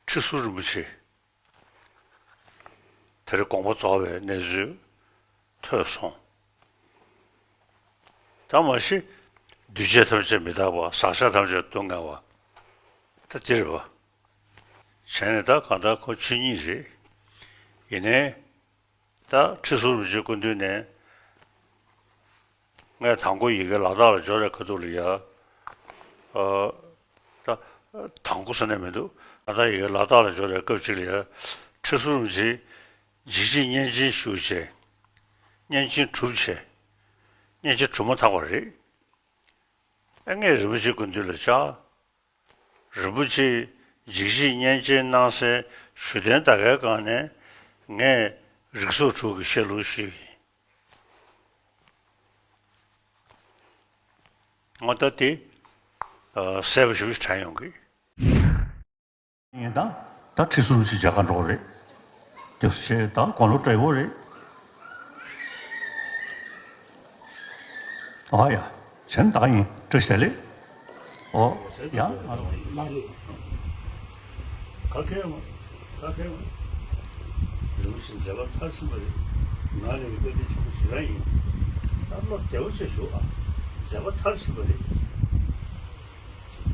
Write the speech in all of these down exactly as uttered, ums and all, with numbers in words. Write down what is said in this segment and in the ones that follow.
ཁྲི་ཟུར་རིན་པོ་ཆེ་དེར་དགོངས་པ་རྫོགས་པའི་གནས་ཚུལ་ཐོས་སོང་། ད་མ་གཞི་འདུས་བྱས་ཐམས་ཅད་མི་རྟག་པ། ཟག་བཅས་ཐམས་ཅད་སྡུག་བསྔལ་བ། ད་འདི་རེད་པ། བྱས་ནས་ད་གང་ལྟར་ཁོ་ཆོས་ཉིད་རེད། ཡིན་ནའི་ད་ཁྲི་ཟུར་རིན་པོ་ཆེ་སྐུ་མདུན་ནས། ངས་དང་པོ་ཡི་གེ་ལ་དྭགས་ལ་འབྱོར་བའི་ཁ་ཐུག་ལ་ཡ། ཨ། ད་དང་པོ་ཟེར་ནས་མི་འདུག་ད་ལྟ་ཡི་གེ་ལ་དྭགས་ལ་འབྱོར་བའི་སྐབས་ཅིག་ལ་ཡ། ཁྲི་ཟུར་རིན་པོ་ཆེ་འཇིགས་བྱེད་བསྙེན་ཆེན་ཞུ་བྱས། བསྙེན་ཆེན་གྲུབ་བྱས། བསྙེན་ཆེན་གྲུབ་མ་ཐག་པ་རེད། ཨ། ངས་རིན་པོ་ཆེ་སྐུ་མདུན་ལ་བཅར། རིན་པོ་ཆེས་འཇིགས་བྱེད་བསྙེན་ཆེན་གནང་སའི་ཞུ་རྟེན་ད་གའི་སྒང་ནས་ངས་རིགས་ཚོགས་དྲུག་གི་བཤད་ལུགས་ཞུས་ཡིན། ངོ་ད་དེ་ཨ་གསལ་པོ་ཞེ་པོ་ཞིག་དྲན་ཡོང་གི། ཡིན་ད། ད་ཁྲི་ཟུར་ཞིག་མཇལ་ཁ་འགྲོ་རེད། དེ་ཚོ་བྱས་ད་དགུང་ལོ་བགྲེས་པོ་རེད། ཨ་ཡ། གཞན་དག་ཡིན། བཀྲ་ཤིས་བདེ་ལེགས། ཨོ། ཡ། མ་རེད། ག་གེ་མ། ག་གེ་མ། རིན་པོ་ཆེ་མཛད་པ་མཐར་ཕྱིན་པ་རེད། ང་ལ་ཡི་བཀའ་དྲིན་ཆེན་པོ་ཞེ་དྲག་ཡིན། ད་བློ་བདེ་པོ་བྱས་བཞུགས་ཨ། མཛད་པ་མཐར་ཕྱིན་པ་རེད།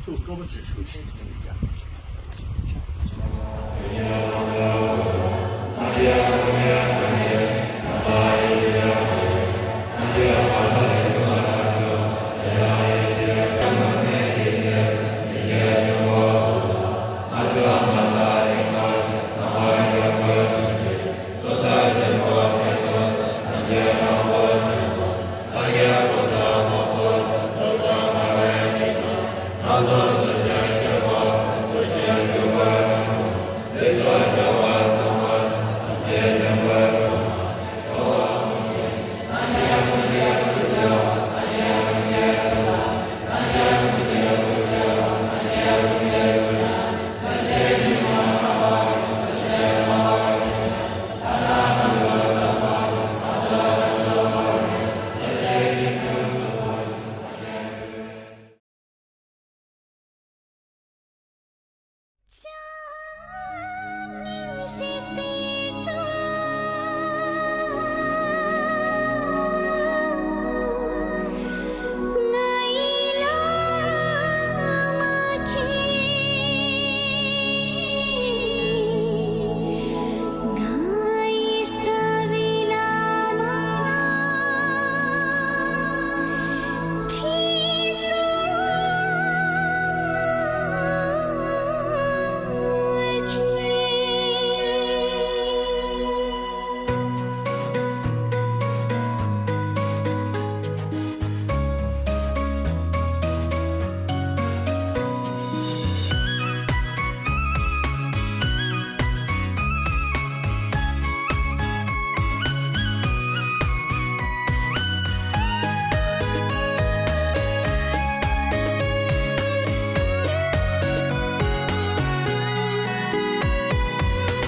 ཐུགས་སྤྲོ་པོ་ཅིག་ཞུ་ཞིག་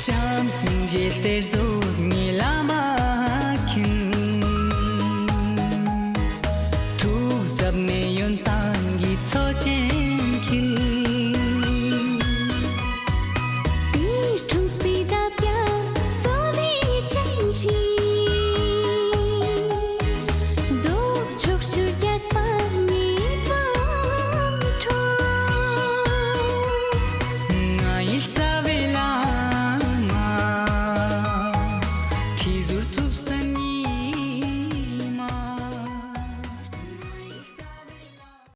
བྱམས་སྙིང་རྗེ་གཏེར་མཛོད་ཉིད་ལ་མ།